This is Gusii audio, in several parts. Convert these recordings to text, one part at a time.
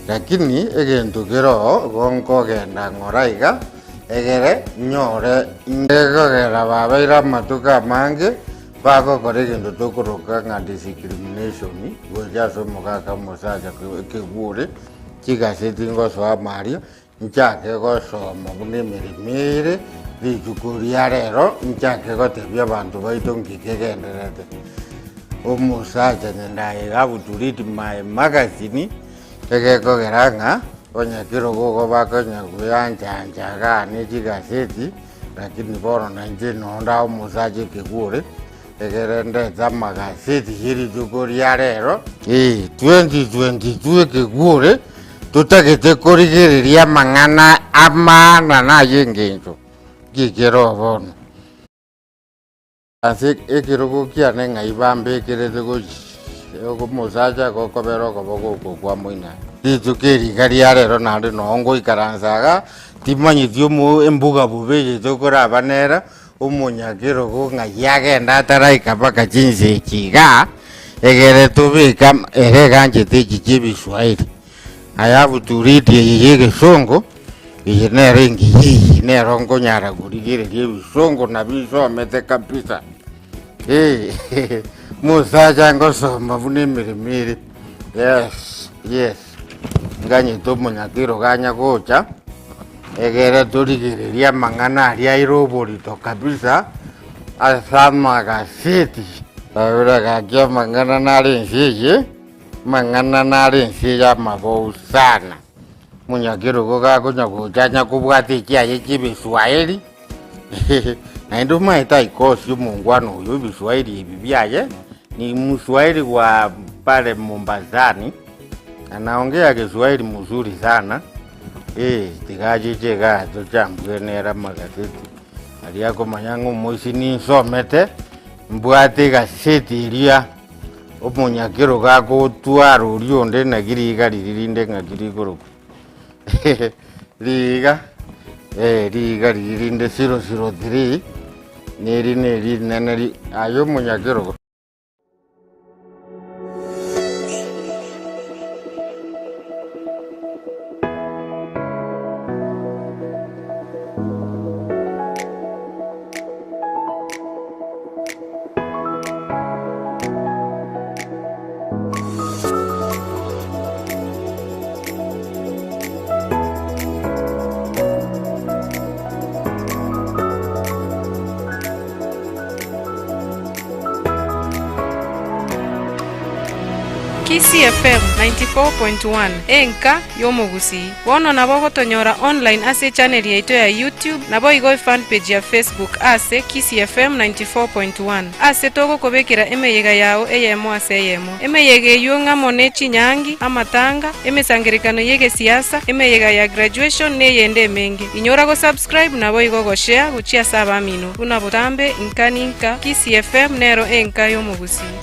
Lakini egento kere oo, igo nkogenda ng'ora iga, egere nyore Gekogera babeire amatuko amange bagokora egento tokoroka ng'a discrimination gocha ase omogaka omosacha ekegure, chigaseti ngosoa amo aria, Nchake gosoma buna emeremo ere rituko ria rero, nchake gotebia abanto baito nki kegendererete. Omosacha Nyasae I have to read my magazine, egekogera ng'a onye kerogo igo bakonya koyancha-ancha igaa ne chigaseti, lakini bono nainche noo nda omosacha ekegwa ore. Ekero ndete amagaseti ye rituko ria rero, ee, 2022 ekegure, totagete korigereria amang'ana amaana na ay'engencho nki kere oo bono. Ase ekerogo kiane ng'ai bambekerete gochia omosacha gokobera okoboko oko kwa moino. Rituko eri iga ria rero naende noo ngoikaransa igaa, timanyeti omo embuga bobe eye tokoraba nero, Omonyakerogo ng'ai agenda ataraika mpaka chinsa echi igaa, egere tobeke ama ere eganchete echi chi'ebiswahili. I have to read eye y'egesongo, eye nero engiya eye, nero nkonyara korigereria ebisongo nabio nsomete kabisa. Eh, mosacha ngosoma buna emeremo ere, yes, yes, nganyete omonyakerogo anya gocha. Egere torigererie amang'ana aria aire oborito kabisa ase amagaseti. Tabera gaki amang'ana nare ense eye, amang'ana nare ense eye amabou sana. Omonyakerogo gakonya gocha anya kobwata ekiaye kia ebiswahili, naende omanyete aikosi omongwana oyo ebiswahili ebi biaye, ni mswahili wa pale Mombasani, anaongea kiswahili mzuri sana. Ee, tiga achiche igaa tochambue nere amagaseti aria akomanya ng'a omoisia ninsomete, mbwate egaseti eria omonyakerogo agotwara oria onde naki riga riria rinde ng'aki rikorokwa riga eh riga riria rinde zero zero three, neri neri rinene ri aye omonyakerogo. Kisii FM 94.1, enka y'omogusii. Bono nabo ogotonyora online ase echannel yaito ya YouTube naboigo efanpage ya Facebook ase Kisii FM 94.1 ase togokobekera emeyega yao eyemo ase eyemo. Emeyega eyio ng'amo ne chinyangi, amatanga, emesangererekano y'egesiasa, emeyega ya graduation neyende emenge. Inyora go subscribe naboigo go share gochia ase abamino. Buna botambe inka ninka, Kisii FM nero enka y'omogusii.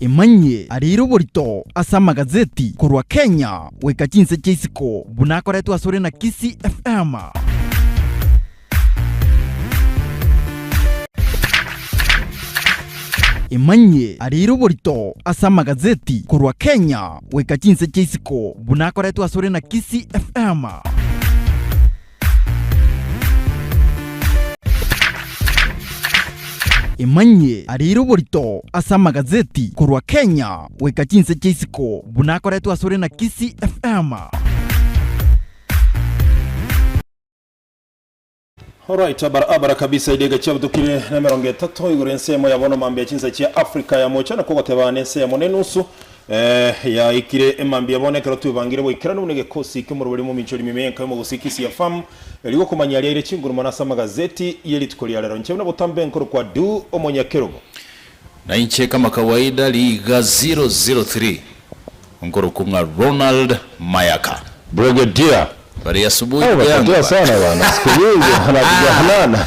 Emanyie ariire oborito ase amagazeti korwa Kenya goika chinse chia isiko buna akoretwe asore na Kisii FM. Emanyie ariire oborito ase amagazeti korwa Kenya goika chinse chia isiko buna akoretwe asore na Kisii FM. Emanyie ariire oborito ase amagazeti korwa Kenya goika chinse chia isiko buna akoretwe asore na Kisii FM. Alright, barabara kabisa idega chiabutukire na emerongo etato igoro ensemo ya bono mambia chinsa chia Africa ya mocha na kogoteba nensemo nenusu eh, yaikire emambia bono ekero twebangire boikeranu buna egekosi ki'omoroberi omominchori mime enka y'omogusii Kisii FM erio gokomanya riaire chinguruma nase amagazeti ye rituko ria rero. Inche buna botambe nkorokwa Du Omonyakerogo. Na inche kama kawaida riga 003 nkorokwa ng'a Ronald Mayaka. Brigadier. Habari ya asubuhi Eh, ndugu yangu umepotea bana. sana bana. Siku nyingi bana tujaonana.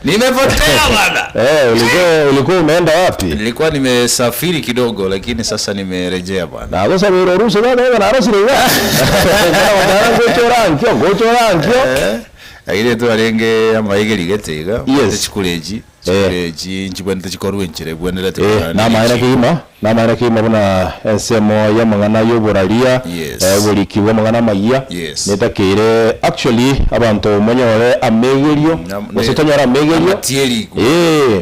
Nimepotea bana. Eh, ulikuwa ulikuwa umeenda wapi? Nilikuwa nimesafiri kidogo lakini sasa nimerejea bwana. Na sasa wewe ruhusa bana wewe na harusi ni wewe. Kana gochora nkio gochora nkio. Eh, Lakini tu arenge amaigeri gete iga. Yes. Chikureji. Chikureji nchibwenete chikorwe nchire bwenerete. Eh, namaene kegima namaene kegima buna ensemo y'amang'ana y'oboraria Yes. eh, oboriki bw'amang'ana amayia Yes. netakeire actually abanto monyore amegerio Nam- gose ne- tonyore amegerio amatieri. Eh,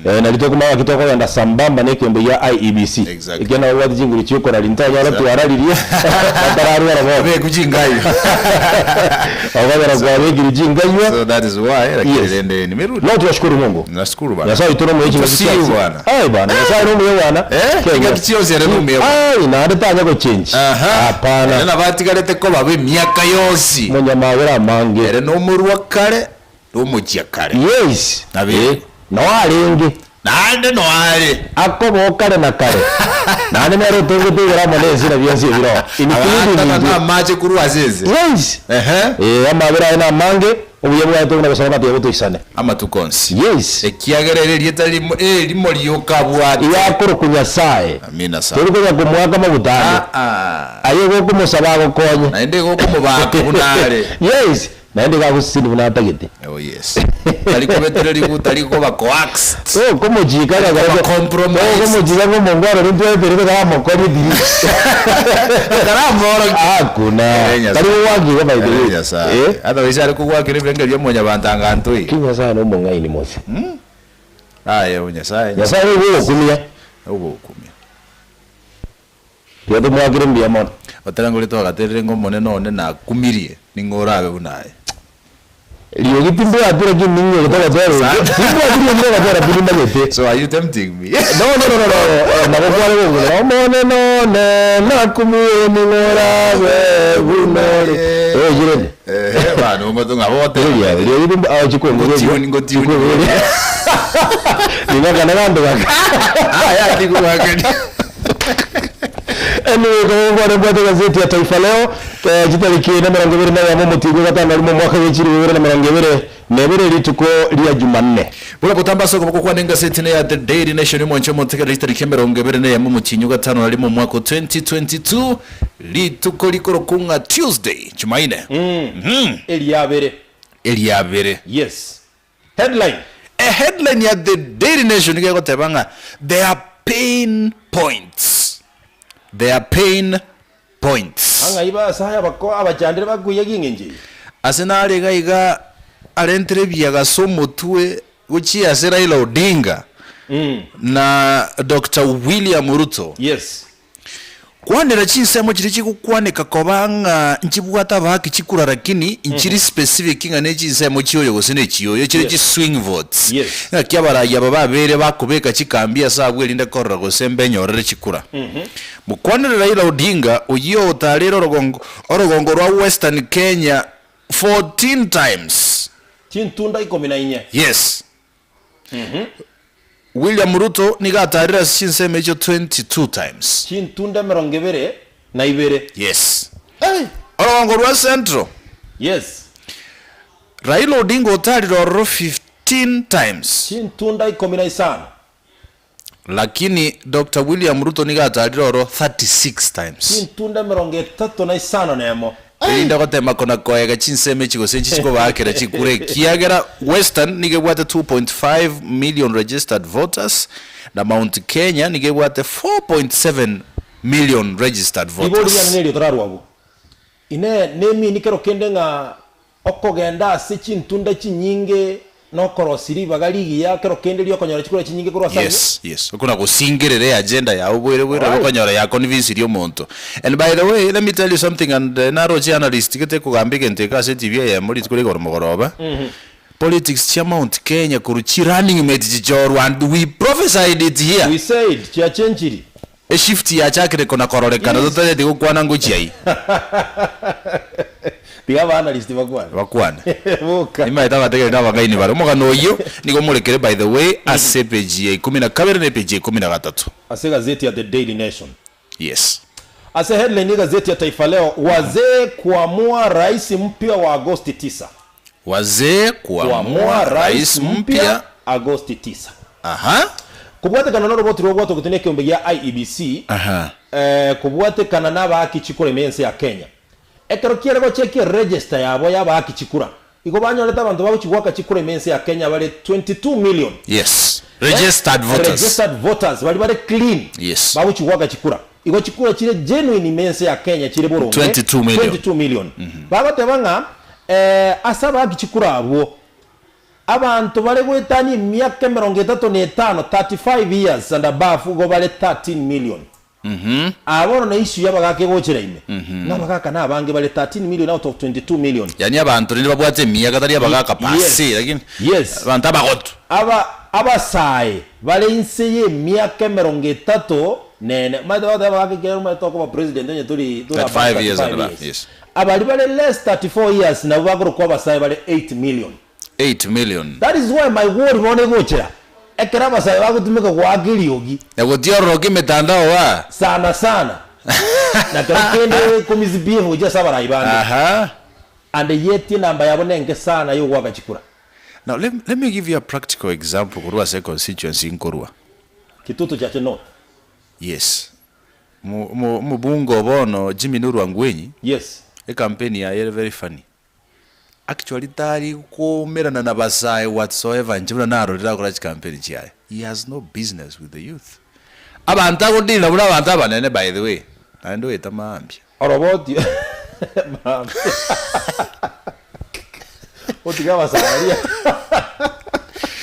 eh, nari tokomanya gaki tokogenda sambamba na ekembe gia IEBC Exactly. ekio nabo obwate chinguru chiokoraria ntonyore twararirie batararwara bono Abeku chingayo. okogera kwabekire chingaywa So that is why lakini Yes. rende nimerudi. no tunashukuru Mungu Nashukuru bana. Nyasaye oito nomuya chingaki Tusiu chiaye. bwana. Ai bwana, Nyasaye nomuya bwana. Eh, Kenya. chingaki chionsi ere nomuya bwana. Ai, naende tanya gochange. Aha. Hapana. Ere nabatigarete koba b'emiaka yonsi. Monyamawera amange. Ere nomorwa kare, nomochia kare. Yes. Nabe. Eh, no arenge. Naende noare. Akoba kare na kare. Naende nere otengete igoro amo na ense na bionsi ebiroo. Including Agataka intwe. amache korwa ase ense. Yes. Ehe. Eh, amabera aye namange, obuya bwaye tobuna gosaba ng'a tiga gotoisane. Amatuko onsi. Yes. Ekiagera ere erieta rimo erimo rioka abwate. Iga akorokwa Nyasaye. Amina sana. Tori konya komoaka amaguta ande. Ah, ah. Aye igo okomosaba agokonye. Naende igo okomobaaka buna are. Yes. Naende iga agosesenia buna atagete. Oh yes. Tari kobetererigwa, tari koba coaxed. Tokomochika Tari ng'a koba compromised. tokomochika ng'a omongo arore ntweterete karamokori etiri. Karamworokia. Hakuna. Eh, Nyasaye. Tari gogwaka igo by the Eh, way. Nyasaye. Eh? Otherwise are kogwakera ebirengererio bia mwanyabanto anga ntoi. Ki Nyasaye nomong'aini mose. Aye o Nyasaye. Nyasaye nigo ogokumia. Ogokumia. Tiga tomoakere mbuya mono. Otera ngore twagaterire ng'a Omonene one nakumirie, ning'o orabe buna aye? Riogi timbwati lakini ning'o togotera Sana. Timbwati riogi togotera pi nimanyete. So are you tempting me? No, no, no, no, no. Eh, nabo kware gokuna Omonene one nakumirie ning'o orabe buna ore. Eh, jirende. Eh, bana ongoto ng'a bote. Eria, riogi timb ah, chikweng'u Ngotiuni, ngotiuni. Ning'akana gando gaka. Aya, ndikuwakani. Anyway, kogokwana mbwate gazeti ya Taifa Leo eh, chitariki na 21 omotienyi ogatano rimo omwaka bwe chilifu bibere na 21 rituko ria Jumanne. Buna botambe ase okoboko kwane engaseti ne ya The Daily Nation omonche omotegereri chitariki 21 omotienyi ogatano na rimo omwaka o 2022 rituko rikorokwa ng'a Tuesday, Jumaine. Eriabere. Eriabere. Yes. Headline. E headline ya The Daily Nation nigo egoteba ng'a Their pain points. Their pain points. Ang'ai b'Asaaya bako abachandire bakoiyagia engencho eye? Ase nare iga iga arentire ebiaga ase omotwe gochia ase Raila Odinga na Doctor William Ruto. Yes. Kwanera chinsemo chiria chigokwaneka koba ng'a nchibwate abaaki chikura rakini nchiri specific ng'a ne chinsemo chioyo gose ne chioyo chire Yes. chi swing votes. Yes. Ng'aki abarai aba babere bakobeka chikambi ase abwo erinde korora gose mbenyorere chikura. Mokwanere Raila Odinga oyio otarire orogongo orogongo rwa Western Kenya 14 times. Chintunda ikomi na inye. Yes. William Ruto nigo atarire ase chinsemo echio 22 times. Chintunda 22. Yes. Hey! Orogongo rwa Central, Yes. Raila Odinga otarire ororo 15 times. Chintunda 15. Lakini Doctor William Ruto nigo atarire ororo 36 times. Chintunda 35. Erinde ogotema kona koega chinsemo echi gose echi chikobaakera chikura ekiagera Western nigo ebwate 2.5 million registered voters na Mount Kenya nigo ebwate 4.7 million registered Ribori riane voters. nerio torarwe abwo. Inee, nemini kero kende ng'a Okogenda ase chintunda chinyinge nokorosia ribaga rigiya kero kende riokonyora chikura chinyinge korwa ase ayio. Yes, yes. Okona gosingerera eagenda yao bwere bwere Alright. okonyora ya convince omonto. And by the way, let me tell you something and eh, naroche analyst gete kogamba egento eke ase TV eyemo rituko ria igoro mogoroba. Politics chia Mount Kenya korwa chi running mate chichorwa and we prophesied it here. We said chiachenchiri. Eshift yachakire kona kororekana Yes. totanyeti gokwana ngochia ii. Tiga aba analyst bakwane. Bakwane. Boka. Nimaete abategereri na abang'aini bare. Omogano oyio nigo morekere by the way ase epeji ya ikomi na kabere na epeji ya ikomi na gatato. Ase egazeti ya The Daily Nation. Yes. Ase headline y'egazeti ya Taifa Leo, Wazee kuamua rais mpya wa Agosti tisa. Wazee kuamua Kuamua rais mpya. Agosti tisa. Aha. Kobwatekana noroboti rw'obwatogete nekeombe gia IEBC, Aha. eh, kobwatekana nabaaki chikura ime y'ense ya Kenya. Ekero kiare gochekia eregister yabo y'abaaki chikura, igo banyorete abanto bagochi goaka chikura ime y'ense ya Kenya bare 22 million. Yes. Registered voters. Registered voters baria bare clean Yes. bagochi goaka chikura. Igo chikura chire genuine ime y'ense ya Kenya chire boronge 22 million. 22 million. Bagoteba ng'a eh, ase abaaki chikura abwo abanto bare goetania emiaka emerongo etato na etano, 35 years and above, igo bare 13 million. Aa bono na issue y'abagaka egochera ime, ng'a abagaka na abange bare 13 million out of 22 million. Yaani abanto rende babwate emiaka tari abagaka per Yes. se, lakini Yes. abanto abagotu. Aba abasae bare inse y'emiaka emerongo etato nene, omanyete bagoteba abagaka ekiagera omanyete tokoba president onye tori tori above 35 years and 35 above, years. yes. Abari bare less 34 years nabwo bakorokwa abasae bare 8 million. 8 million. That is why my worry bono egochera ekero abasae bagotumeka goaka eriogi. Na gotiororoka emetandao aa. Sana sana. Na kero kende ko misbehave gochia ase abarai bande. Aha. And yet enamba yabo nenke sana yogoaka chikura. Now let, let me give you a practical example korwa ase econstituency nkorwa. Kitutu Chache North. Yes. Omo- omo- Omobunge o bono Jimmy Nuru Angwenyi, Yes. ecampaign yaye ere very funny. Actually tari koumerana na basae whatsoever inche buna narorire agokora chicampaign chiaye. He has no business with the youth. Abanto agodeal nabwo na abanto abanene by the way, naende oeta mambia. Oroboti mambia. Otige abasae aria.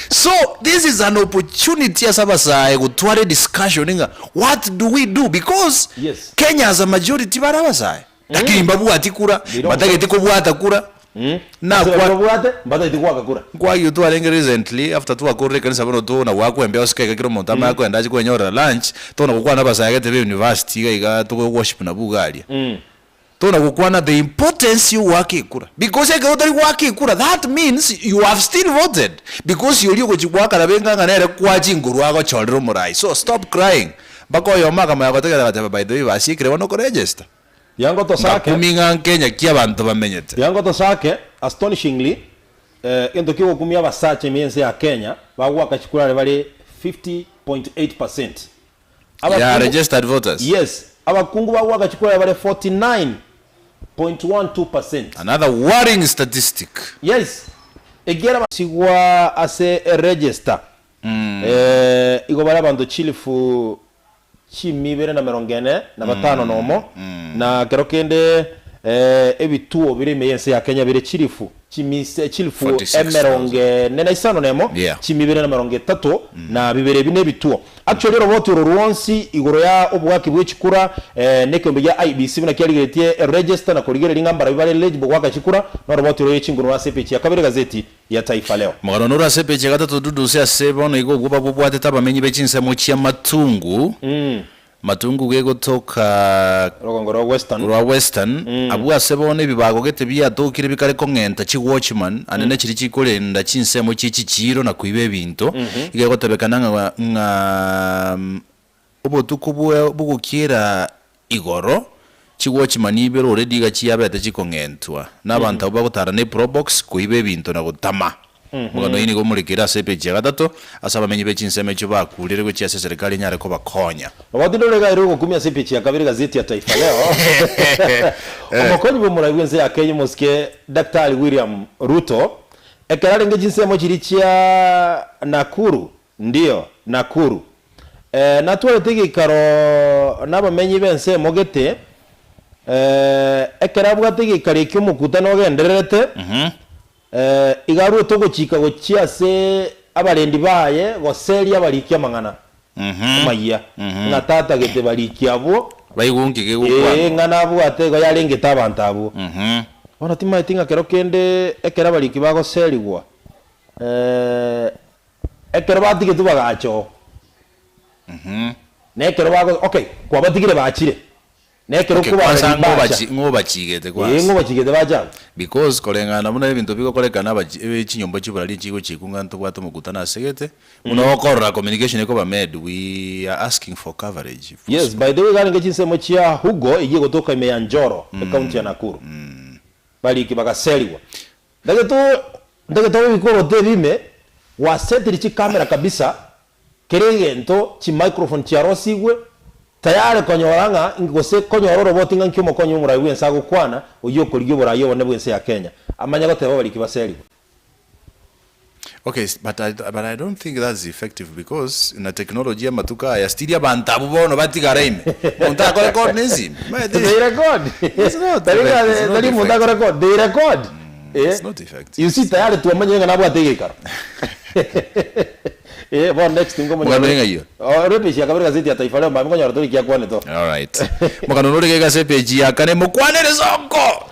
So this is an opportunity ase abasae gotwara ediscussion ng'a what do we do because Yes. Kenya as a majority bare abasae. Lakini mbabwati kura, mbatageti kobwata kura. Na Ase kwa babwate mbatageti goaka kura. Nkwayio twarenge recently after twakorire ekanisa bono tona gwakwembea osike iga kera omonto amanye koenda ache kwenyorera lunch, tona gokwana abasae gete be university iga iga togo worship nabwo iga aria. Tona gokwana the importance ya ogoaka ekura because ekero otari goaka ekura that means you have still voted because oria ogochi goaka nabo enga ng'a nere kwa chinguru agochorera omorai so stop crying. Mpaka oyomo akamanya gotegerera agateba by the way basiekire bono okoregister. Yango tosake. Ngakumi ng'a Kenya ki abanto bamenyete. Yango tosake, astonishingly, egento kiogokumia abasacha ime y'ense ya Kenya bagoaka chikura are bare 50.8 percent. Ya registered voters. Yes, abakungu bagoaka chikura are bare 49.12 percent. Another worrying statistic. Yes, ekiagera Sigwa ase eregister, igo bare abanto chilifu chimia ibere na emerongo ene na batano nomo, na kero kende ebituo bire ime y'ense ya Kenya bire chilifu chimise chilifu 46,000. emerongo ene na isano nemo, chimia ibere na emerongo etato na bibere. Ebi nebituo. Actually oroboti oro rwonsi igoro ya oboaki bwe chikura na ekeombe gia IEBC buna kiarigeretie eregister na korigereria ng'a mbarabwo bare eligible goaka chikura, na oroboti oro chinguru ase epeji ya kabere egazeti ya Taifa Leo. Omogano noro ase epeji ya gatato duduse ase bono igo obwo babobwatete abamenyi be chinsemo chia Matungu, Matungu gegotoka Rogongo rwa Western. rwa Western, abwo ase bono ebibago gete biatokire bikare kong'enta chiwatchman ande ne chiria chikorenda chinsemo chie chichiiro na koiba ebinto, iga egotebekana ng'a ng'a Obotuko bogokiera igoro, chiwatchman ibere already iga chiabete chikong'entwa nabanto abwo bagotara ne probox koiba ebinto na gotama. Omogano oyio nigo omorekire ase epeji ya gatato ase abamenyi be chinsemo echio bakurire gochia ase eserekari enyare kobakonya. Roboti ndore iga ere ogokumia ase epeji ya kabere egazeti ya Taifa Leo. Omokonyi bw'omorai bw'ense ya Kenya omosike Daktari William Ruto ekero arenge chinsemo chiria chia Nakuru Ndio, Nakuru. Natwarete egeikaro nabamenyi b'ensemo gete, ekero abwate egeikaro ekio omokutano ogendererete, iga aruete ogochika gochia ase abarendi baye goseria abariki amang'ana amayia, ng'a tatagete bariki abwo, Baigwe nki gegokwanwa. ee, ng'a nabwate igo yarengete abanto abwo. Bono timaeti ng'a kero kende ekero abariki bagoserigwa, Ekero batigetwe bagacha oo, na ekero bago okay, kwabatigire bachire. Nekero Okay, okobara kwanza ng'o ribacha. bachi ng'o bachigete Ee, kwanza. ng'o bachigete bache abwo. Because koreng'ana buna ebinto bigokorekana abachi ebe chinyomba chiborari chigochikwa ng'a ntobwate omokutano asegete, buna okorora communication ekoba made, we are asking for coverage if Yes, possible. by the way iga arenge chinsemo chia Hugo eyio egotoka ime ya Njoro, ecounty ya Nakuru. Bariki bagaserigwa. Ntagete ntagete obe ebikoroto ebi ime, gwasetiri chicamera kabisa, kera egento, chimicrophone chiarosigwe, tayari konyora ng'a gose konyora oroboti ng'a nki omokonyi bw'omorai bw'ense agokwana, oyio okorigia oborai obonene bw'ense ya Kenya. Amanye goteba abariki baserigwe. Okay, but I, but I don't think that's effective because na technology amatuko aya still abanto abwo bono batigara ime. Omonto akorecord na esimi. Omanyete They record. It's not Tari effective, it's not tari omonto effective. akorecord, they record. Eh. It's not effective. You see tayari twamanyire ng'a nabwate egeikaro. Eh, bono next Mokano ng'a iyo? Ore page ya kabere gazeti ya Taifa Leo mambia nkonyora tori kiakwanete oo. Alright. Mokano nore gaiga ase epage ya kane mokwanere Sonko.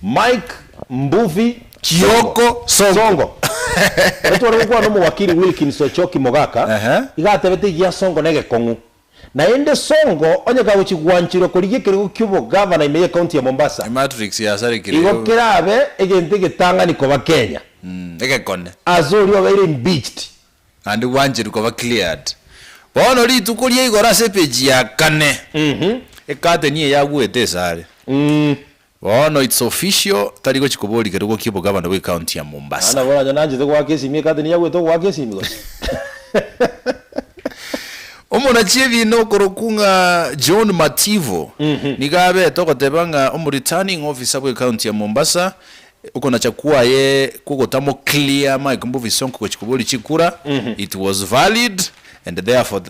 Mike Mbuvi Kioko Sonko. Songo. Ekero tware gokwana omowakili Wilkins Ochoki Mogaka, Ehe. iga atebete egiya Songo negekong'u. Naende Songo onye kagochia gwancherwa korigia ekerogo ki'obogavana ime y'ecounty ya Mombasa, Ematrix yasarekire igo kerabe egento egetang'ani koba Kenya, Egekone. ase oria obeire impeached. Naende gwancherwa koba cleared. Bono rituko ria igoro ase epeji ya kane, ecurtain eye yagwete esare. Bono it's official, tari gochi koboria kerogo kia obogavana bwe ecounty ya Mombasa. Naende nabo onye nanchete goaka esimi ecurtain yagwete ogoaka esimi gose? Omonachi ebiina okorokwa ng'a John Mativo nigo abete ogoteba ng'a omoreturning officer bwe county ya Mombasa okonacha kwaye kwogotamo clear Mike Mbuvi Sonko gochia koboria chikura it was valid and therefore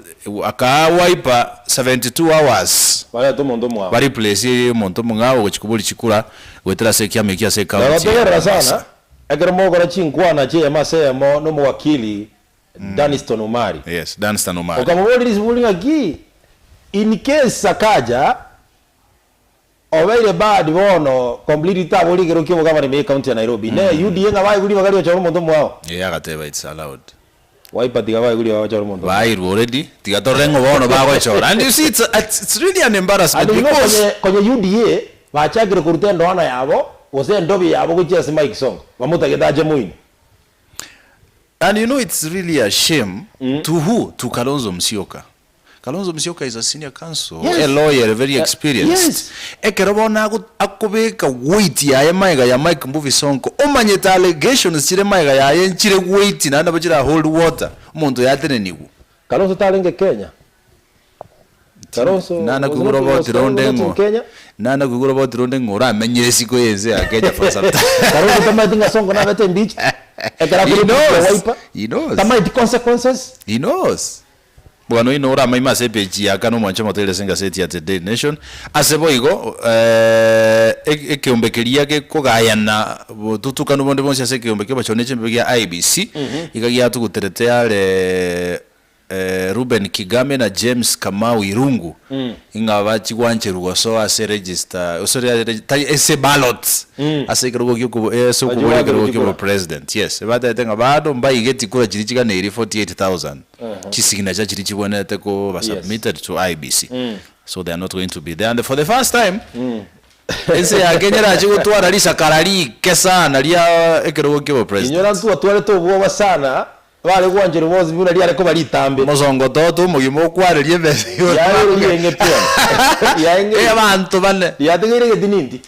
akaa Wiper 72 hours Barete omonto omwabo. bareplace omonto omong'ao ogochia koboria chikura goetera ase ekiama ekio ase ecounty ya Nagotegerera Mombasa. sana ekero mogokora chinkwana chi'eyemo ase eyemo nomowakili Daniston Omari. Yes, Danstan Omari. Okamoboria risiburi ng'aki, in case Sakaja obeire bad bono completely taboria ekero kia obogavana ime ye county ya Nairobi, ne UDA ng'a baigwe ribaga riochora omonto omwao? Ee, agateba it's allowed. Wiper tiga baigwe ribaga bachore omonto omwao. Bairwe already, tiga torore ng'o bono bagochora. And you see it's, it's, it's really an embarrassment And you know because konye, konye UDA bachakire koruta endoana yabo gose endobio yabo gochia ase Mike Sonko, bamotagete ache moino. And you know it's really a shame to who? To Kalonzo Musyoka. Kalonzo Musyoka is a senior counsel, Yes. a lawyer, very experienced. yes. Ekero bono ago- akobeka weight yaye maega ya Mike Mbuvi Sonko, omanyete allegations chire maega yaye nchire weight naende nabo chira hold water, omonto oyo atenenigwe. Kalonzo tarenge Kenya. Kalonzo Nana was koigora not, was oboti ronde not in ng'o Kenya. Nana koigora oboti ronde ng'o oramenyire isiko y'ense ya Kenya for some time. Kalonzo tamaeti ng'a Sonko nabete impeached. Ekero He akore knows. Wiper. He knows. Tamaeti consequences. He knows. Bwano ino oramaime ase epeji ya kane omwanche omoteire ase engaseti ya The Daily Nation. Ase boigo eh, e- ekeombe keria gekogayana botutukanu bonde bonsi ase ekeombe ki'obochori ne chimbebe gia IEBC iga giatuguterete are Reuben Kigame na James Kamau Irungu ing'a bachigwancherwa gosoa ase register gose tari ase ballot ase ekerogo gia okobo ase okoboria ekerogo kia obopresident yes batebete ng'a bado mbaigeti kura chiria chiganeiri 48,000 chisignature chiria chibwenerete koba submitted to IEBC so they are not going to be there and for the first time ense ya Kenya erache gotwara risakara rike sana ria ekerogo kia obopresident. Inyora ntwatwarete obwoba sana Bare gwancherwa bonsi buna riare koba ritambe. Omosongototo omogima okwareria emesa igoro. Riabeire rieng'e pi bono. Riaeng'e Eh, abanto bane. Riatigaire egetinindi.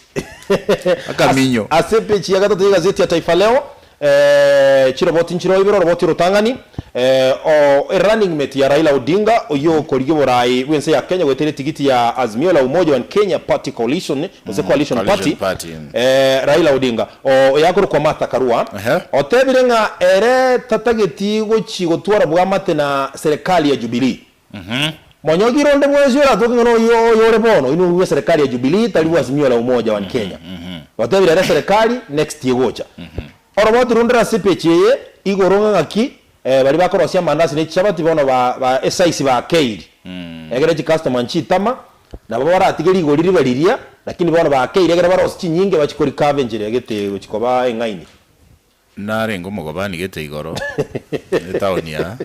Akaminyo. Ase epeji ya gatato y'egazeti ya Taifa Leo, eh, chiroboti nchiroo ibere, oroboti orotang'ani, eh, o erunning mate ya Raila Odinga oyio okorigia oborai bw'ense ya Kenya goetera etigiti ya Azimio la Umoja One Kenya Party Coalition gose Coalition Coalition Party, Party. eh, Raila Odinga o oyakorokwa Martha Karua Ehe. otebire ng'a ere tatageti gochi gotwara bwamate na serikali ya Jubilee. Monyogire onde bwensi oratoke ng'a noyo oyore bono inwe bwe serikali ya Jubilee tari bwa Azimio la Umoja One Kenya. Otebire ere serikali next egocha. Oroboti runde ase epeji eye igoro ng'a ng'aki eh, baria bakorosia amandasi ne chichabati bono ba ba esize bakeiri. Egere chicustomer nchitama Nabo baratige rigori ribe riria, lakini bono bakeire ekero barosie chinyinge bachie korikaba enchera egete gochia koba eng'aini. Narenge omogobani gete igoro etaoni ya.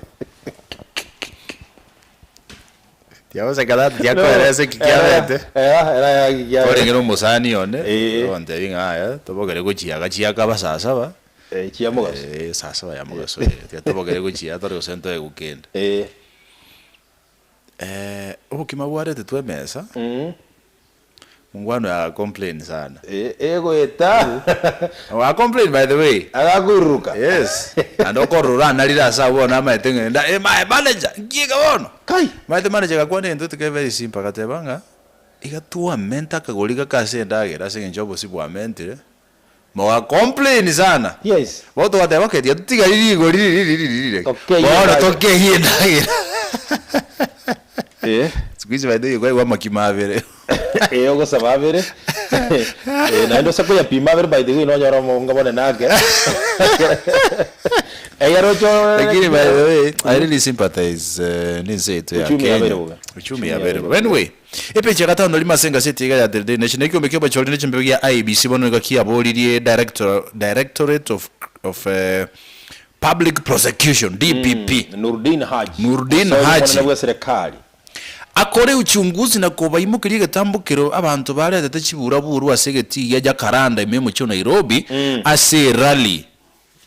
Tiagoseka tata tiakoeresa eki kiabete. Orenge na omosani one, Eh. ogontebia ng'a yaya tobogere gochia iga chiakaba saa saba, Eh, chia mogaso. eh, saa saba ya mogaso eh, tiga tobogere gochia tore gose ntoe gokenda. Eh. Obokima bwaretetwe emesa, mongwana oyo aga complain sana. Eh, egoeta. Aga complain by the way. Agakoiruruka. Yes. Naende okorora oranarire ase abwo bono amaete ng'a enda eh my manager, nki eke bono? Kai! Omanyete manager agakwana egento gete kere very simple agateba ng'a, iga twamente akagori gake ase endagera ase eng'encho obosie bwamentire, moga complain sana. Yes. Bono togateba okay tiga totigari rigori riri riri riri Tokeyie bono endagera. tokeyie endagera. Eh. Siku hizi by the way kwaigwa amakima abere. Eh, ogosaba abere. Eh, naende ose koyapima abere by the way nonyora omonga bonene ake. Egere oche Lakini by the way, I really sympathize eh, nense yaito ya Uchumi Kenya. yabeire bobe. Uchumi yabeire bobe. Anyway, epeji ya gatano rimo ase engaseti iga ya The Daily Nation, ekiombe kia obachori ne chimbebe gia IEBC bono nigo kiaboririe Director, Directorate of, of eh, Public Prosecution, DPP, Nurdin Haji. Nurdin Osoe Haji. omonene bw'eserekari. Akore uchunguzi na kobaimokeria egetambokero abanto baretete chiburaburu ase egetii gia Jacaranda ime y'omochie o Nairobi ase erally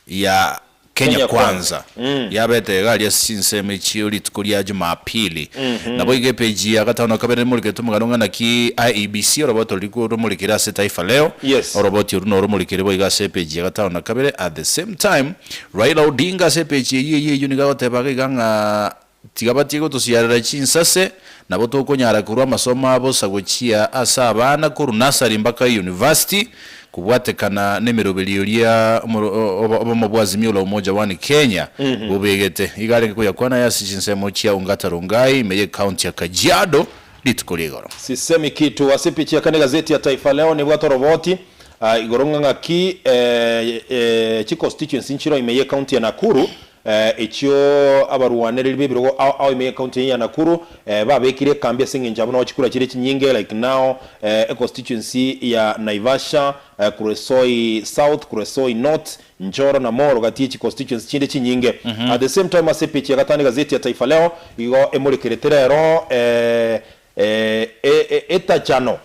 ya Kenya Kenya Kwanza Kwanza. yabete iga aria ase chinsemo echio rituko ria Jumapili. Naboigo epeji ya gatano na kabere nemorikete omogano ng'a naki IEBC oroboti orwo romorikire ase Taifa Leo, Yes. oroboti orwo noromorikire boigo ase epeji ya gatano na kabere. At the same time, Raila Odinga ase epeji eyio eyio eyio nigo agoteba iga iga ng'a Tiga batige gotosiarera chinsase, nabo tokonyara korwa amasomo a bosa gochia ase abana korwa nursery mpaka university, kobwatekana nemeroberio eria obomo bwa Azimio la Umoja One Kenya bobegete. Iga arenge koyakwana aya ase chinsemo chia Ongata Rongai ime ye county ya Kajiado rituko ria igoro. Sisemi kitu ase epicha ya kane egazeti ya Taifa Leo nebwate oroboti igoro ng'a ng'aki chiconstituency nchiro ime ye county ya Nakuru Echio abarwanereri b'ebirogo ao ao ime y'ecounty eye ya Nakuru babekire ekambi ase engencho abwo nao chikura chire chinyinge like now econstituency ya Naivasha, Kuresoi South, Kuresoi North, Njoro na Molo gati ye chiconstituency chinde chinyinge. At the same time ase epeji ya gatano egazeti ya Taifa Leo igo emorekerete rero Etachano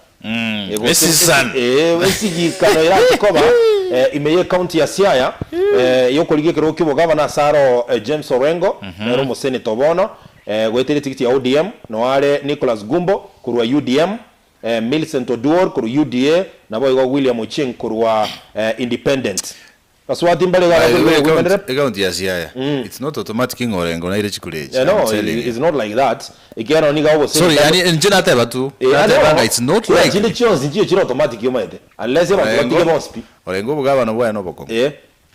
gose Esisano. esigikano erache koba ime y'ecounty ya Siaya y'okorigia ekerogo ki'obogavana ase aro James Orengo nere omoseneta o bono goetera etigiti ya ODM noare Nicholas Gumbo korwa UDM Millicent Oduor korwa UDA naboigo William Ochieng korwa Independent. Baswati mbare iga By the way, abakori ekaunti b'obwemenere. ekaunti ya Siaya, it's not automatic ng'a Orengo naire chikura echi, Eh, I'm no, telling you. it's not like that. Ekiagera nigo obosemi Sorry, tari- yani inche nateba tu, Eh, nateba no, ng'a it's not kura likely. chinde chionsi nchiyo chire automatic omaete. Unless abanto Orengo, batige bonsi pi. Orengo obogabana bwaye nobokong'u. Eh,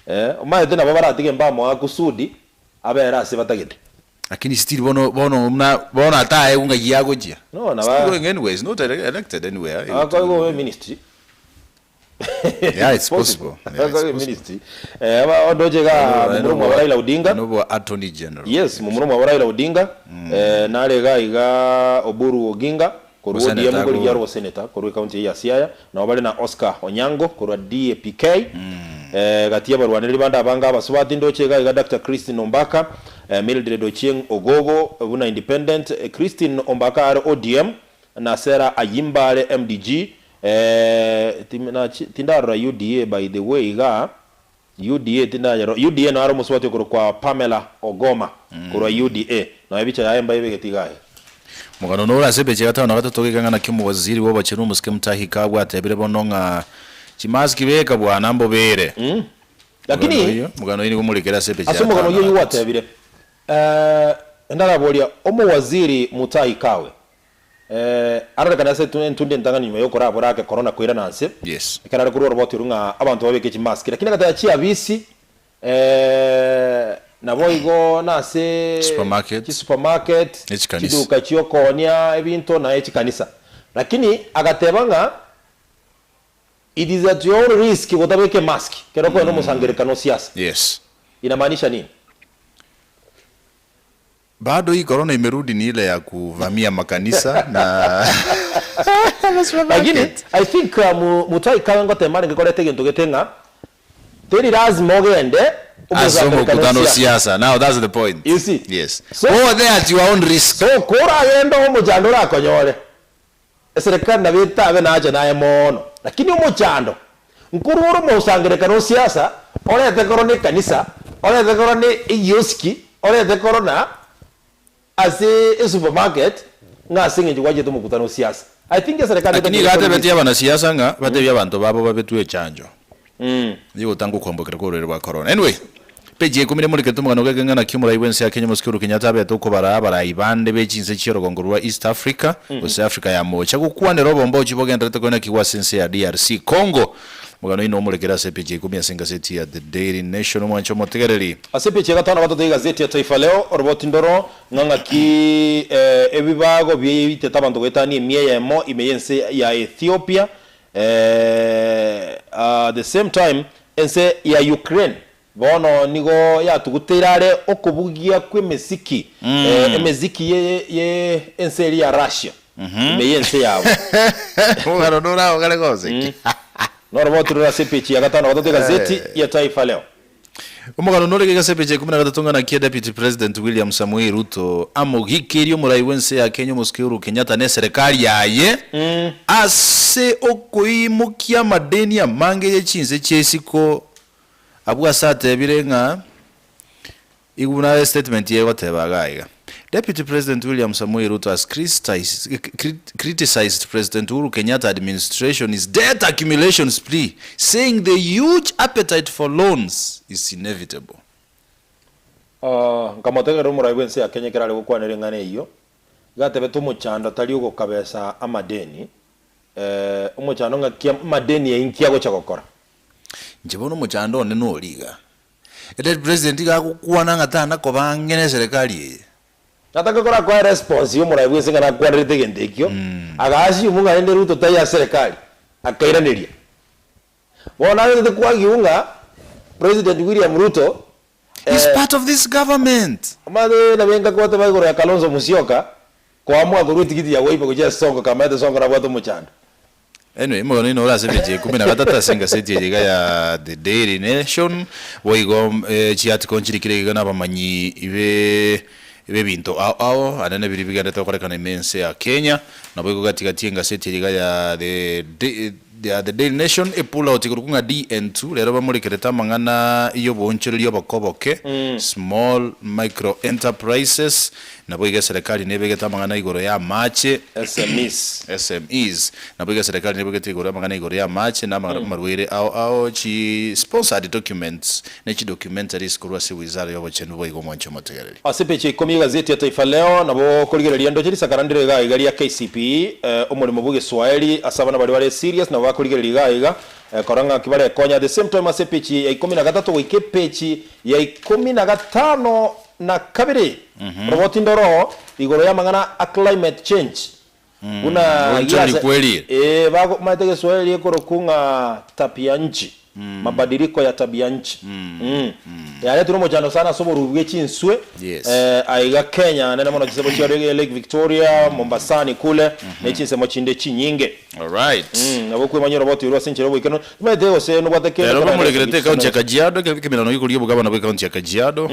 eh, omaete nabo baratige mbamoa kusudi abere ase batagete. Lakini still bono bono muna bono ataegwe ng'ai agochia. No, naba- Still going anywhere, he's not elected anywhere. Akoigwa obe ministry. Yeah, it's possible. Yeah, it's Akoigwa possible. ministry. Eh, aba ondoche iga momura omwabo Raila Odinga. Nobo Attorney General. Yes, momura omwabo Raila Odinga. Eh, nare iga iga Oburu Oginga korwa Oseneta ODM korigia ako- are oseneta korwa ecounty eye ya Siaya. Nabo bare na Oscar Onyango korwa DAPK. Eh, gati y'abarwanereri bande abange abasubati ndoche iga iga Doctor Christine Ombaka, eh, Mildred Ochieng Ogogo buna independent, eh, Christine Ombaka are ODM, na Sarah Ayimba are MDG, eh, tim- nachi- tindarora UDA by the way iga, UDA tindanyarora, UDA naro omosubati okorokwa Pamela Ogoma korwa UDA, nonya ebicha yaye mbaebegete iga aye. Omogano nore ase epeji ya gatano na gatato goika ng'a naki omowaziri bw'obochenu omosike Mutahi Kagwe atebire bono ng'a chimaski beka bwana mbobere. Omogano Lakini oyio omogano oyio nigo omorekere ase epeji ase ya omogano gatano oyio na oyio gatato. gwatebire, eh, ndaraboria omowaziri Mutahi Kagwe, eh, arorekane ase entunde entang'ani nyuma yokorabora ake korona koirana nse, Yes. ekero are korwa oroboti orwo ng'a abanto babeke chimaski, lakini agateba chiabisi, eh, naboigo nase Supermarket. chisupermarket, Ne chikanisa. chiduka chiokoonia ebinto na echikanisa. Lakini agateba ng'a it is at your own risk gotabeka emask ekero okogenda omosangererekano o siasa. Yes. Inamaanisha nini? Bado hii corona imerudi ni ile ya kuvamia makanisa na Lakini I think uh, Mutai Kawe ngotema arenge koreta egento gete ng'a teri lazima ogende Ase omosangererekano omokutano o siasa. siasa. Now that's the point. You see? Yes. So- Go there at your own risk. So koragende omochando orakonyore, eserekari nabo etabe nache naye moono. Lakini omochando, nkorwa ore omosangererekano o siasa, orete korwa na ekanisa, orete korwa na egioski, orete korwa na ase esupermarket, ng'a ase eng'encho gwachete omokutano o siasa. I think eserekari Lakini etakeire iga kore atebetie abanasiasa ng'a batebie abanto babo babetwe echanjo yogotanga okwambokera kwa orwaire bwa corona. Anyway, page ya ikomi nemorekete omogano geke ng'a naki omorai bwense ya Kenya Omosike Uhuru Kenyatta abete okobaraa abarai bande be chinse chi'orogongo rwa East Africa gose Africa ya Mocha gokwanera obombochi bogendererete koenekigwa ase ense ya DRC Congo. Omogano oino omorekere ase page ya ikomi ase engaseti ya The Daily Nation omwanche omotegereri. Ase epeji ya gatano gatato y'egazeti ya Taifa Leo, oroboti ndoro ng'a ng'aki ebibago biaitete abanto goetania emia eyemo ime y'ense ya Ethiopia, at the same time ense ya Ukraine bono nigo yatuguteire are okobugia kw'emesiki, emeziki ye ense eria ya Russia ime y'ense yabo. Omogano noragogare gose ki? Noroboti rore ase epeji ya gatano gatato y'egazeti ya Taifa Leo. Omogano norenge gase epeji ya ikomi na gatato ng'a naki Deputy President William Samoei Ruto amogikeirie omorai bw'ense ya Kenya Omosike Uhuru Kenyatta na eserekari yaye ase okoimokia amadeni amange ye chinse chia isiko abwo ase atebire ng'a Igo buna estatement eye egoteba iga iga, Deputy President William Samoei Ruto has criticised President Uhuru Kenyatta administration's debt accumulation spree, saying the huge appetite for loans is inevitable. Nkamotegerera omorai bw'ense ya Kenya ekero are gokwanera eng'ana eyio, iga atebete omochando tari ogokabesa amadeni, omochando ng'aki amadeni ayio nki agocha gokora? Inche bono omochando one nori iga, Ere president iga agokwana ng'a tana koba ang'e ne eserekari eye. Nataka korakoe response yomorai bwense ng'a nakwanerete egento ekio, aga assume ng'a rende Ruto taiyo ase serikali, akairaneria. Bono nagetete koargue ng'a President William Ruto He's part of this government. Omanyete nabe nkagoteba igoro ya Kalonzo Musyoka koamua korwa etigiti ya Wiper gochia ase Sonko kamaete Sonko nabwate omochando. Anyway, omogano oino ore ase emechi ikomi na gatato ase engaseti eye iga ya The Daily Nation, boigo chiarticle nchirikire iga nabamanyi be b'ebinto ao ao, anene biria bigenderete gokorekana ime ense ya Kenya, naboigo gati gati engaseti eye iga ya The ya The Daily Nation epull out igoro ng'a DN2 rero bamorekerete amang'ana y'oboonchoreria obokoboke, small micro enterprises, Naboigo eserekari nebegete amang'ana igoro y'amache, SMEs. SMEs, Naboigo eserekari nebegete igoro amang'ana igoro y'amache na amarwaire ao ao, chi sponsored documents ne chi documentaries korwa ase wizara y'obochenu boigo omwanchi omotegereri. Ase epeji ya ikomi y'egazeti ya Taifa Leo nabo okorigereria ndoche risakara ndire iga iga ria KCPE omoremo bw'egeswaeri ase abana baria bare serious nabo bakorigereria iga iga korora ng'aki barekonya at the same time ase epeji ya ikomi na gatato goika epeji ya ikomi na gatano na kabere, Roboti ndoro igoro y'amang'ana a climate change buna Goonchoreria giase kw'erire. ee bago omanyete egeswahili ekorokwa ng'a tabia nchi, mabadiliko ya tabia nchi mm. Yaretire omochando sana ase oborubi bwe chinswe Yes. eh, aiga Kenya nene mono chinsemo chia Lake Victoria, Mombasani kule ne chinsemo chinde chinyinge. Alright. Mm, nabo okwemanyia oroboti orwo ase enchera y'oboikeranu, timanyete gose nobwate kende Ero kerabe bamorekerete ekaunti ya ase Kajiado, ekero ekemerano gekoria obogabana bw'ekaunti ya Kajiado,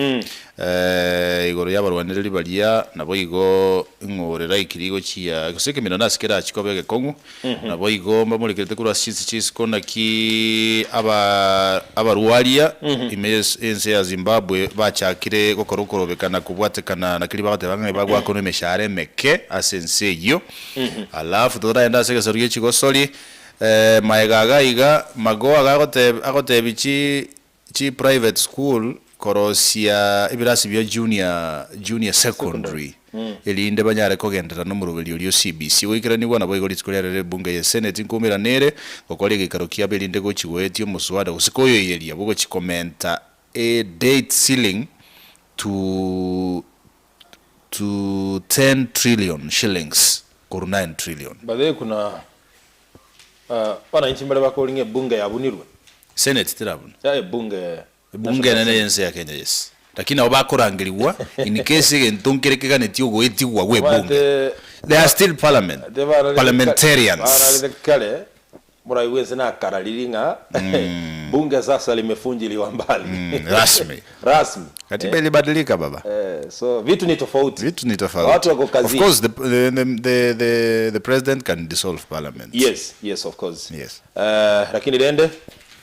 eh, igoro y'abarwanereri baria, naboigo ing'orera ekiri gochia gose ekemerano ase kerachi koba egekong'u, naboigo mbamorekerete korwa ase chinse chia isiko naki aba abarwaria ime y'es ense ya Zimbabwe bachakire gokora okorobekana kobwatekana na keria bagoteba ng'a ebagwakanwa emeshahara emeke ase ense eyio. Alafu toraende ase egesaru gie chigosori, maega iga iga, Magoha gagoteb agotebi chi chi private school korosia ebirasi bia junior junior secondary erinde banyare kogenderera nomoroberio oria o CBC. Goikeranigwa naboigo rituko riarero ebunge ye senate nkoumerana ere gokora egeikaro kiabo erinde gochi goetia omoswada gose koyoiyeria bogochi komenta a debt ceiling to to 10 trillion shillings korwa 9 trillion. By the way kuna wananchi mbare bakori ng'a ebunge yabunirwe. Senate terabuna. Ya ebunge Ebunge enene y'ense ya Kenya yes. Lakini nabo bakorangerigwa in case egento nkere keganetie ogoetigwa gwe ebunge. Omanyete They are still parliament, parliamentarians. Banarete kare. Morai bwense nakarariri ng'a bunge sasa limefunjiliwa mbali. Rasmi. Rasmi. Katiba ilibadilika baba. Eh, so vitu ni tofauti. Vitu ni tofauti. Watu wako Of kazini. course the, the, the, the, the, the president can dissolve parliament. Yes, yes of course. Yes. Eh, lakini rende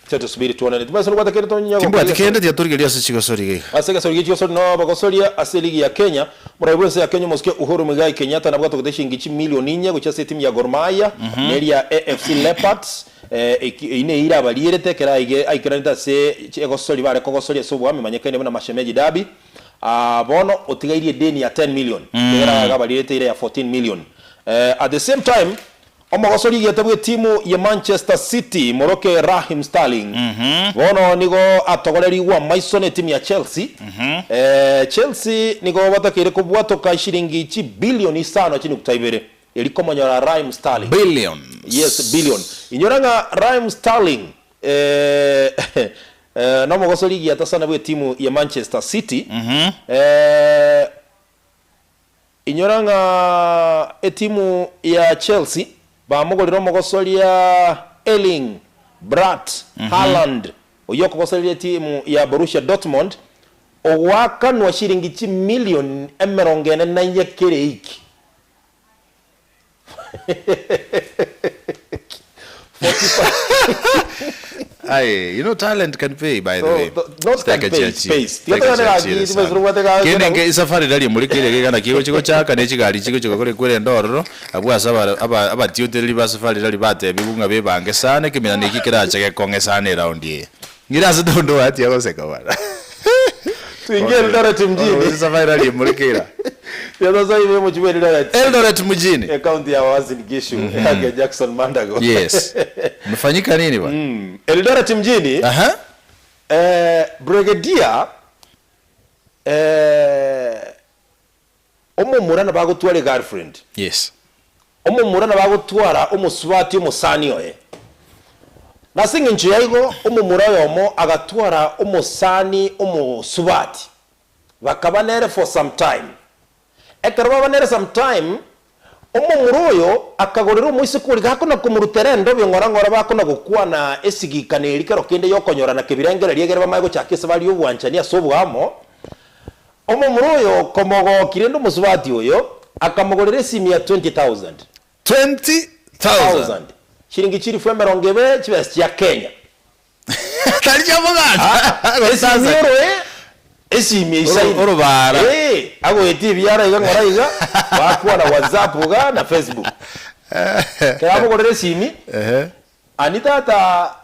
che tusubiri tuone. Tubasa nubwate kende tonyago. Timbwati kende tiatorigeria ase chigosori geiga. Ase egesori gie chigosori nao bagosoria ase eligi ya Kenya. Morai bwense ya Kenya omosike Uhuru Muigai Kenyatta nabwate gote shilingi chimilioni inye gochia ase etimu ya Gor Mahia na eria AFC Leopards eh, eki- eyio neire abarierete ekero aige aikeranete ase chi- egosori bare kogosoria ase obwami manyekaine buna Mashemeji Derby. Ah, bono otigairie edeni ya 10 million ekero iga abarierete ere ya 14 million. Eh, at the same time Omogosori egete bw'etimu ya Manchester City moroke Raheem Sterling bono nigo atogorerigwe amaiso n'etimu ya Chelsea. Chelsea nigo batakeire kobwatoka eshiringi chibilioni isano chinukta ibere eri komonyora Raheem Sterling. Billions. Yes, billion. Inyora ng'a Raheem Sterling nomogosori egiata sana bw'etimu ya Manchester City. Inyora ng'a etimu ya Chelsea bamogorire omogosoria Erling Braut Haaland oyio okogosoreria etimu ya Borussia Dortmund ogoakanwa shilingi chimilion emerongo ene na inye kera eiki. Aye, you know talent can pay by the So, way. not can Sitaka pay, chiachie. pays. Sitaka Tiga togane chiachie gaki, sana. tibesuru bwate Kende gaki. nke esafari rari muri kere kegana kigo chigo chaka ne chigari chigo chigo kore kwere ndororo abwo ase aba aba abatiotereri ba safari rari batebiwu ng'a bebange sana ekemina neki kerache gekong'e sana eround eye. Ng'ira ase tonto oatia goseka bwana. Tuingie Eldoret mjini. Safari rari muri kera. Sasa hivi mchukue Eldoret. Eldoret mjini. Eh, Kaunti ya Uasin Gishu yake Jackson Mandago. Yes. Mfanyika nini bwana? Eldoret mjini. Aha. Eh, Brigadier eh, omomura nabo agotwara egirlfriend. Yes. Omomura nabo agotwara omosubati omosani oye. Nase eng'encho ya igo, omomura oyomo agatwara omosani omosubati. Bakaba nere for some time. Ekero baba nere some time, omomura oyo akagorera omoiseke oria gakona komorutera endobe ng'ora ng'ora bakona gokwana esigikano eria kero kende yokonyorana kebirengererio egere bamanye gochaka ase baria obwanchani ase oboamo. Omomura oyo komogokia rende omosubati oyo, akamogorera esimi ya 20,000. 20,000. Thousand. Chiringi chilifu emerongo ebere chibesa chia Kenya. Tari chia omoganda. Esimi oroe, esimi eisaine. Orobara. Eh, agoetia ebiara iga ng'ora iga, bakwana WhatsApp iga na Facebook. Ekero amogorera esimi, ani tata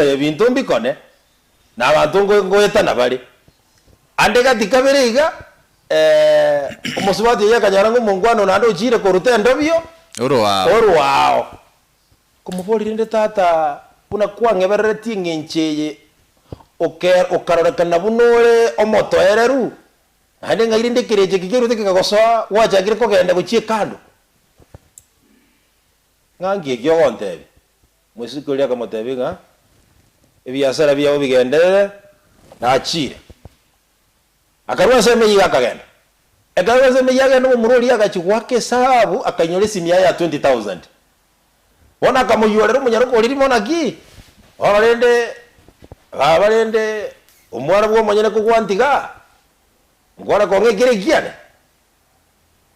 ebinto mbikone, na abanto ngoetana bare. Ande gati kabere iga, omosubati oyio akanyora ng'a omongwana naende ochire koruta endobio, Orwao. orwao. Komoboria rende tata, buna kwang'ebereretie eng'encho eye, oke okarorekana buna ore omotoereru, naende ng'ai rende ekerecha eke kiarwete kekagosoa gwachakire kogenda gochia ekando. Ng'a nki eki ogontebia? Omosike oria akamotebia ng'a ebiasara biabo bigenderere, nachire. Akarua ase emeyio akagenda. Ekero arure ase emeyio agenda omomura oria agachia goaka esahabu akainyora esimi yaye ya 20,000. Bono akamoiyorera omonyaroka oria rimo naki, bono rende baba rende omwana bwa omonyene kogwantiga, nkore kong'a ekere ekiane?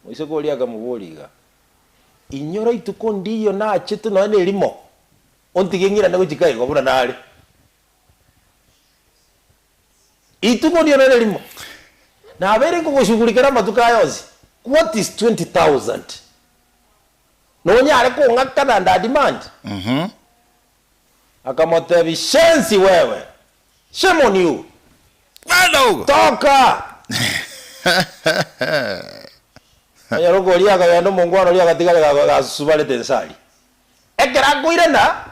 Moiseke oria akamoboria iga, Inyora ituko ndiyo nachete nonya na erimo, ontige ng'irane gochia kaigo buna nare. Ituko ndiyo nonya na erimo, nabeire nkogoshugulikera amatuko aya onsi, what is 20,000? Nonyare kong'akana nda demand? Akamotebia, Shensi wewe! Shame on you! Bwana huko. Toka! Onyaroka oria akagenda omongwana oria agatigara gasusubarete inse aria. Ekero akoirana,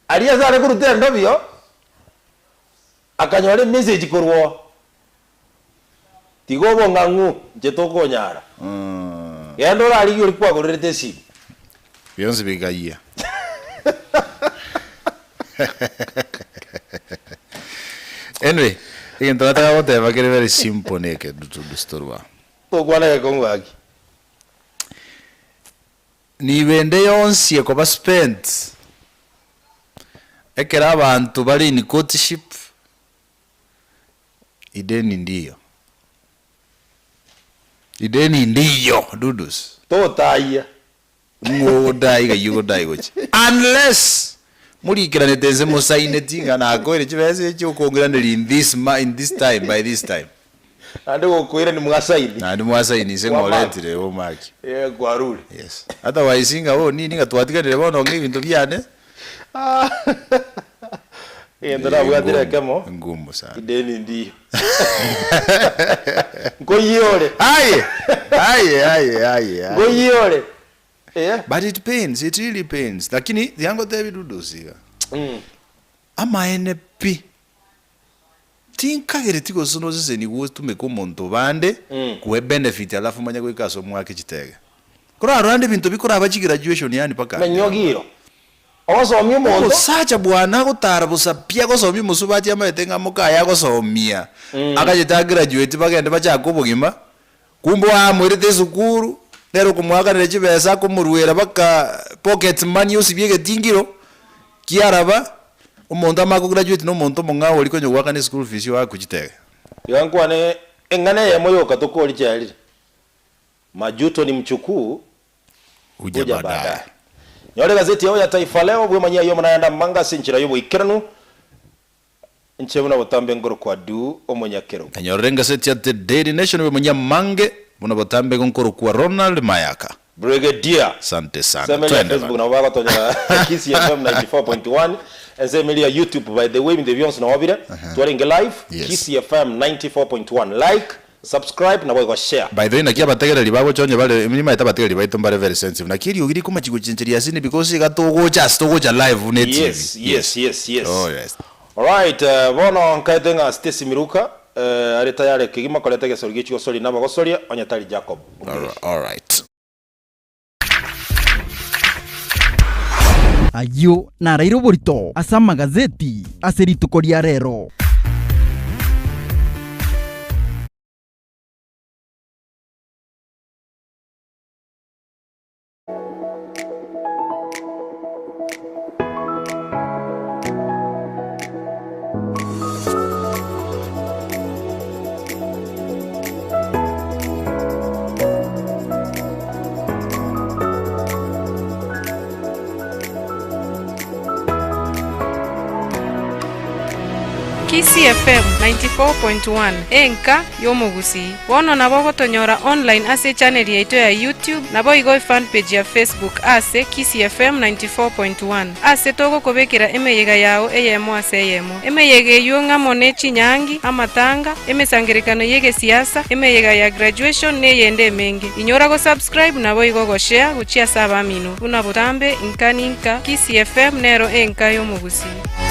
aria ase are koruta endobio, akanyora emessage korwa oo, Tiga obong'ang'u, inche tokonyara. Genda orarigie oria kwagorerete esimi. Bionsi bikayia. Anyway, egento nataka goteba kere very simple neke dutu dustorwa. Tokwana gekongo gaki. Nigo ende yonsi ekoba spent ekero abanto bare in courtship, ideni ndiyo. Ideni ndiyo dudus. Totayia. Ng'o ogodai iga eyio ogodai gochia. Unless morikeranete inse mosaineti ng'a nakoire chibesa echi okongiraneria in this ma in this time by this time. Naende gokoirani mwasaini. Naende mwasaini inse ng'a Kwamark. oretire omaki. Eh, kwarure. Yes. Otherwise ng'a oh nini ng'a twatiganire bono ng'a ebinto biane. Egento nabwatire ekemo, Ngumu sana. ideni ndiyo. Nkoyiore. Aye! Aye, aye, aye, aye. Nkoyiore. Eh. But it pains, it really pains. Lakini tiga ngotebie Dudusi iga. Amaene pi. Tinkagereti gose nosesenigwe otumeke omonto bande koe benefit alafu omanye goika ase omwake chitege. Korarora ande ebinto bikoraba chigraduation yaani mpaka Menyogiro. Ogosomia omonto. Omosacha bwane agotara bosa pi agosomia omosubati amaete ng'a mokaye agosomia agachete agraduate bagende bachake obogima kumbe oamoirete esukuru nere okomoakanera chibesa akomoruera baka pocket money osibie egetingiro kiaraba omonto amanye kograduate na omonto omong'ao oria konya goakana eschool fees oakwe chitege. Iga nkwane eng'ana eyemo yoka tokori chiarire, Majuto ni mchukuu Huja huja baadaye. baadaye. Nyora egazeti yao ya Taifa Leo, bwemanyie ayio omonayande amange ase enchera y'oboikeranu, inche buna botambe nkorokwa Du omonyakerogo. Enyorere engaseti ya The Daily Nation bwemanyie amange buna botambe igo nkorokwa Ronald Mayaka. Brigadier. Asante sana. Ensemo eria ya Twende Facebook bana. nabo bagotonyora Kisii FM 94.1, ensemo eria ya YouTube by the way ebinto ebi bionsi nabo bire, twarenge live, Yes. Kisii FM 94.1 like, Subscribe naboigo share. By the way naki abategereri bagocha onye bare nimaete abategereri baito mbare very sensitive naki eriogi rikomachi gochencheria asini because iga togocha ase togocha live buna etv. Yes, yes, yes, yes. Oh yes. Alright, bono nkaete ng'a Stacy Miruka are tayari kegima koreta egesori gie chigosori na abagosoria onye tari Jacob Omirishi. Alright. Ayio naraire oborito ase amagazeti ase rituko ria rero. Kisii FM 94.1 enka y'omogusii. Bono nabo ogotonyora online ase echannel yaito ya YouTube naboigo efanpage ya Facebook ase Kisii FM 94.1 ase togokobekera emeyega yao eyemo ase eyemo. Emeyega eyio ng'amo ne chinyangi, amatanga, emesangererekano y'egesiasa, emeyega ya graduation na eyende emenge. Inyora go subscribe naboigo go share gochia ase abamino. Buna botambe inka ninka, Kisii FM nero enka y'omogusii.